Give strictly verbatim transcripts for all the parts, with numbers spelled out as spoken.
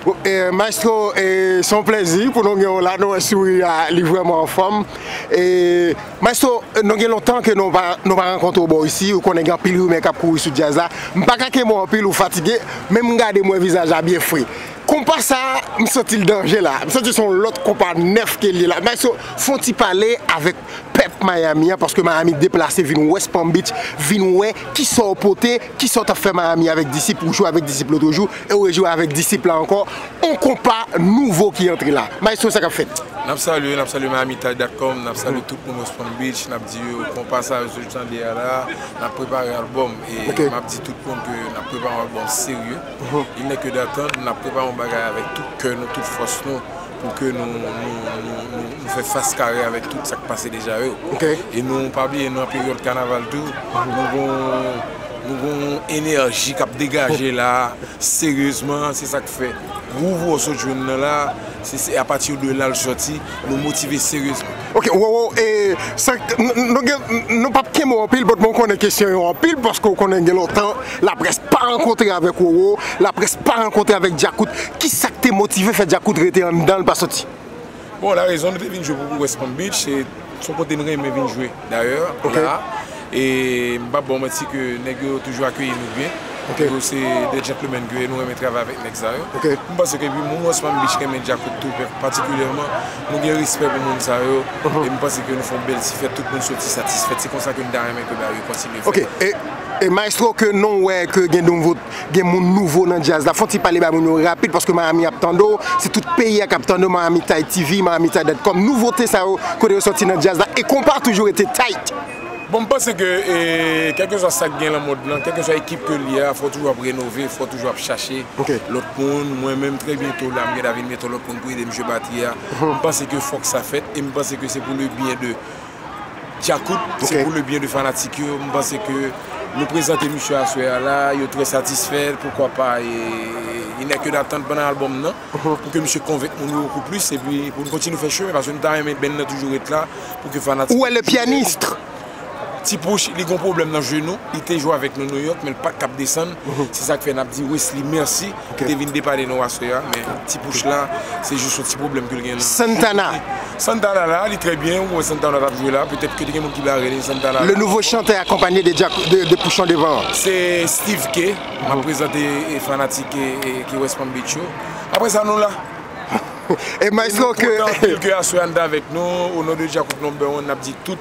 Bon, e, Maestro, e, se yon plèzi pou nou gen w la, nou wè souri a, li vrèman anfòm. E, Maestro, nou gen lontan ke nou pa, nou pa rankontre w bò isi, ou konnen gen anpil rimè k ap kouri sou djaz la. M pa ka kenbe w anpil, ou fatige, men m gade m wè vizaj la byen fre. Konpa sa, m santi l danje la. M santi se yon lòt konpa nèf ke l ye la. Maestro, fè yon ti pale avèk pèp Miami an, paske Miami deplase vin West Palm Beach, vin wè kisa w pote, kisa w t ap fè Miami avèk Disip, ou jwe avèk Disip lòt jou, e w rejwe avèk Disip la ankò, on konpa nouvo ki antre la. Maestro, sa k ap fèt? N ap salye, n ap salye Miami Tide dot com, n ap salye tout moun West Palm Beach, n ap di yo konpa sa yo sot tande a la, n ap prepare albòm, e Ok. M ap di tout moun ke n ap prepare yon albòm serye. Mhm. Il n'est que d'attendre, n ap prepare yon bagay avèk tout kè nou, tout fòs nou, pou ke nou, nou, nou, nou, nou fè fas kare avèk tout sa k pase deja yo. Ok. E nou pa bliye, nou an peryòd kanaval tou. Nou gon, nou gon enèji k ap degaje la. Seryezman, se sa k fè gwouv ou sot jwenn nan la, se, se apati de la l sòti, nou motive seryezman. Ok, Roro, e, sa, n-, n-, nou gen, n-, nou p ap kenbe w anpil, but mwen konnen kesyon yo anpil, paske w konnen gen lontan, laprès pa rankontre avèk Roro, laprès pa rankontre avèk Djakout. Kisa k te motive fè Djakout rete anndan, l pa sòti? Bon, la rezon, nou te vin jwe pou West Palm Beach, se, se yon kote n renmen vin jwe, dayè, Ok. la. E m p ap ba w manti ke nèg yo toujou akeyi nou byen. Ok. Yo se de gentleman ke yo, nou renmen travay avèk nèg sa yo. Ok. M panse ke epi moun West Palm Beach renmen Djakout tou, patikilyèman, nou gen respè pou moun sa yo. Mhm. E m panse ke nou fè yon bèl ti fèt, tout moun soti satisfèt. Se konsa ke m ta renmen ke bagay yo kontinye fèt. Ok, e, e Maestro, ke nou wè ke gen nouvo, gen moun nouvo nan djaz la. Fè yon ti pale ba moun yo rapid, paske Miami ap tande w, se tout peyi a k ap tande w, Miami Tide T V, Miami Tide dot com. Nouvote sa yo, kote yo sòti nan djaz la, e konpa toujou rete tight. Bon, m panse ke, e, kèlkeswa sa k gen nan mond lan, kèlkeswa ekip ke l ye a, fò w toujou ap renove, fò w toujou ap chache Ok. lòt moun. Mwen menm, trè byento la, m gen ta vin mete lòt moun pou ede m jwe batri a. Mhm. M panse ke fòk sa fèt, e m panse ke se pou le byen de Djakout, se Ok. pou le byen de fanatik yo. M panse ke nou prezante misye aswè a la, yo trè satisfè, poukwa pa, e, il n'est que d'attendre pandan albòm nan, Mhm. pou ke misye konvenk moun yo bokou plis, epi pou nou kontinye fè chemen, paske nou ta renmen band nan toujou ret la, pou ke fanatik Où est le pianiste? Ti Pouch, li gon pwoblèm nan jenou, li te jwe avèk nou New York, men l pa t kab desann. Mhm. Se sa k fè n ap di Wesley mèsi, Ok. li te vin depane nou aswè a, men Ti Pouch la, se jis yon ti pwoblèm ke l gen nan Santana. Santana la, li trè byen, ou wè Santana t ap jwe la, petèt ke te gen moun ki bare li, Santana la. Le nouveau chanteur accompagné de Jack, de, de Pouchon Devant. Se Steve K, m ap prezante e fanatik e, e, ki West Palm Beach yo. Apre sa, nou la. E Maestro, nou ke kontan anpil ke aswè a n t avèk nou, o non de Djakout Number One, n ap di tout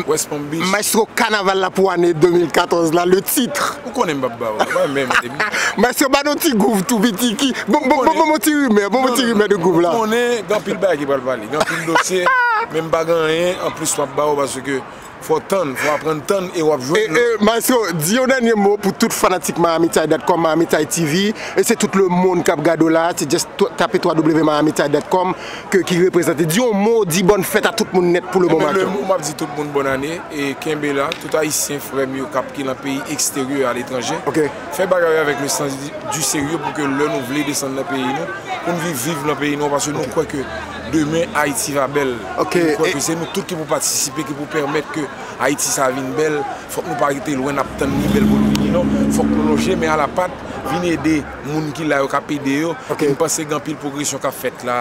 West Palm Beach. Maestro, kanaval la pou ane de mil katòz la, le titre. Ou konnen m p ap ba w, ou pa menm tande m. Maestro, ba nou ti gwouv tou piti ki, bon, bon, bon, bon, bon ti rimè, bon, bon ti rimè de gwouv la. Ou konnen, gen anpil bagay ki pral pale, gen anpil dosye, men m pa gen anyen anplis m ap ba w paske fò w tann, fò w aprann tann e w ap jwenn. E, e, Maestro, di yon dènye mo pou tout fanatik Miami Tide dot com, Miami Tide T V, e se tout lemonn k ap gade w la, se just t-, tape twa w miami tide dot com ke, ki reprezante. Di yon mo, di bòn fèt a tout moun nèt pou le moman. Enben, le mo m ap di tout moun bòn ane, e kenbe la, tout Ayisyen frè m yo k ap, ki nan peyi eksteryè, aletranje. Ok. Fè bagay yo avèk le sans du, du sérieux pou ke lè nou vle desann nan peyi nou, pou n viv, viv nan peyi nou, paske nou Ok. kwè ke demen Ayiti va bèl. Ok, Nou kwè e ke se nou tout ki pou patisipe, ki pou pèmèt ke Ayiti sa vin bèl. Fòk nou pa rete lwen, n ap tann li bèl pou l vini, non. Fòk nou lonje men a la pat, vin ede moun ki la yo, k ap ede yo. Ok. E m panse gen anpil pwogresyon k ap fèt la,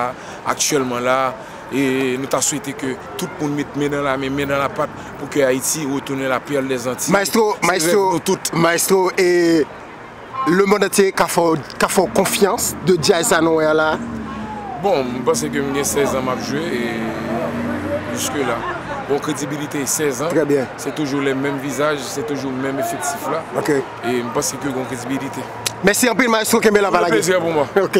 aktyèlman la. E nou ta swete ke tout moun met men nan la men, men nan la pat, pou ke Ayiti retounen la perle des Antilles. Maestro, Se rèv Maestro, nou tout. Maestro, e lemonn antye ka fè w, ka fè w konfyans de djaz sa nou wè a la? Bon, m panse ke m gen sèz an m ap jwe, e jiske la. Bon, kredibilite, sèz an. Trè byen. Se toujou le menm vizaj, se toujou menm efektif la. Ok. E m panse ke gon kredibilite. Mèsi anpil, Maestro, kenbe la, pa lage. Plezi pou mwen. Ok.